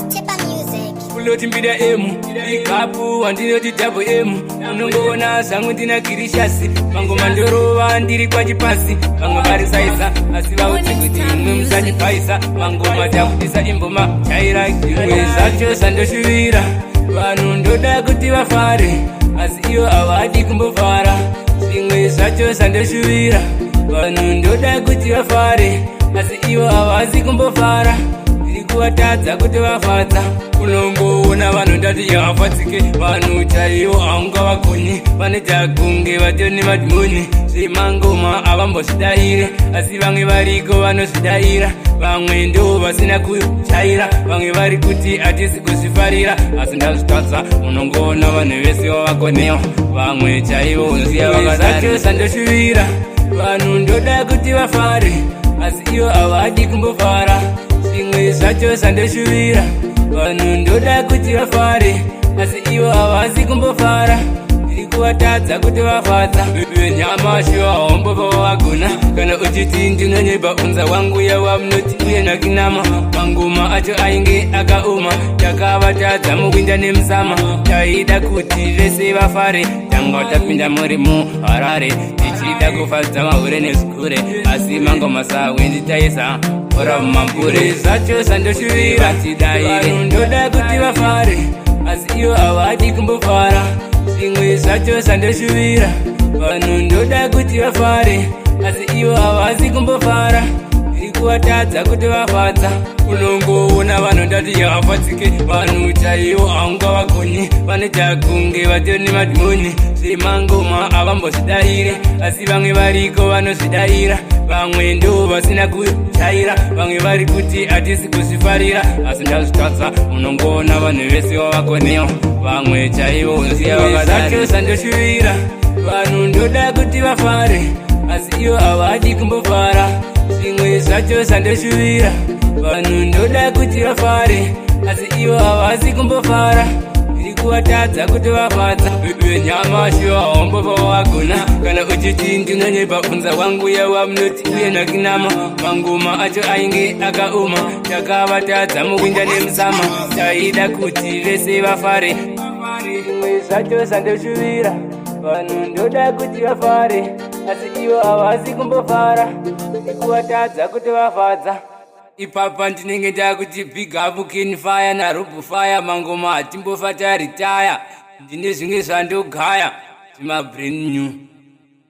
Tipa Music. Kuloti mbira emu ikapu wandinoti double M. Unongoona zvangu ndina girishasi, mangoma ndorova ndiri kwachipasi. Vamwe vari saisa, asi vaudze kuti imwe musatipaisa. Mangoma takutisa imboma chaira. Zvimwe zvacho zvandoshuvira, vanhu ndoda kuti vafare, asi ivo havadi kumbofara. Zvimwe zvacho zvandoshuvira, vanhu ndoda kuti vafare, asi ivo havasi kumbofara. Ndiri kuvatadza kuti vafadza. Unongoona vanhu ndati yavafatsike, vanhu chaivo haungavagoni, vanoita kunge vatori nemadhimoni. Zvemangoma havambozvidaire, asi vamwe variko vanozvidaira. Vamwe ndo vasina kuchaira, vamwe vari kuti hatisi kuzvifarira, asi ndazvitadza. Unongoona vanhu vese vavakonewa, vamwe chaivo zvacho zvandoshuvira, vanhu ndoda kuti vafare, asi ivo havadi kumbofara. Zvimwe zvacho zvandoshuvira, vanhu ndoda kuti vafare, asi ivo havasi kumbofara. Ndiri kuvatadza kuti vafadza. Venyama shuwa hombo vavagona. Kana uchiti ndinonyepa, unza wangu yawamunoti uye nakinama. Mangoma acho ainge akaoma, takavatadza mukuinda nemusama. Taida kuti vese vafare, tanga tapinda muri muHarare, tichida kufadza mahure nezvikure, asi mangoma sawenditaisa ora mumambure. Zvacho zvandoshuvira, vanhu ndoda kuti vafare, asi ivo havadi kumbofara. Zvimwe zvacho zvandoshuvira, vanhu ndoda kuti vafare, asi ivo havasi kumbofara. Ndiri kuvatadza kuti vafadza. Unongoona vanhu ndati yavafatsike, vanhu chaivo haungavagoni, vanoita kunge vatori nemadhimoni. Zvemangoma havambozvidaire, asi vamwe variko vanozvidaira. Vamwe ndo vasina kuchaira, vamwe vari kuti hatisi kuzvifarira, asi ndazvitadza. Unongoona vanhu vese vavakonewa, vamwe chaivo zvacho zvandoshuvira, vanhu ndoda kuti vafare, asi ivo havadi kumbofara. Zvimwe zvacho zvandoshuvira, vanhu ndoda kuti vafare, asi ivo havasi kumbofara. Ndiri kuvatadza kuti vafadza. Venyama shuwa hombo vavagona. Kana uchiti ndinonyepa, unza wangu yawamunoti uye nakinama. Mangoma acho ainge akaoma, takavatadza mukuinda nemusama. Taida kuti vese vafare. Zvimwe zvacho zvandoshuvira, vanhu ndoda kuti vafare, asi ivo havasi kumbofara. Ndiri kuvatadza kuti vafadza. Ipapa ndinenge ndakuti big up Kin Fire naRubu Fire. Mangoma hatimbofa taritaya. Ndine zvimwe zvandogaya zvima brand new.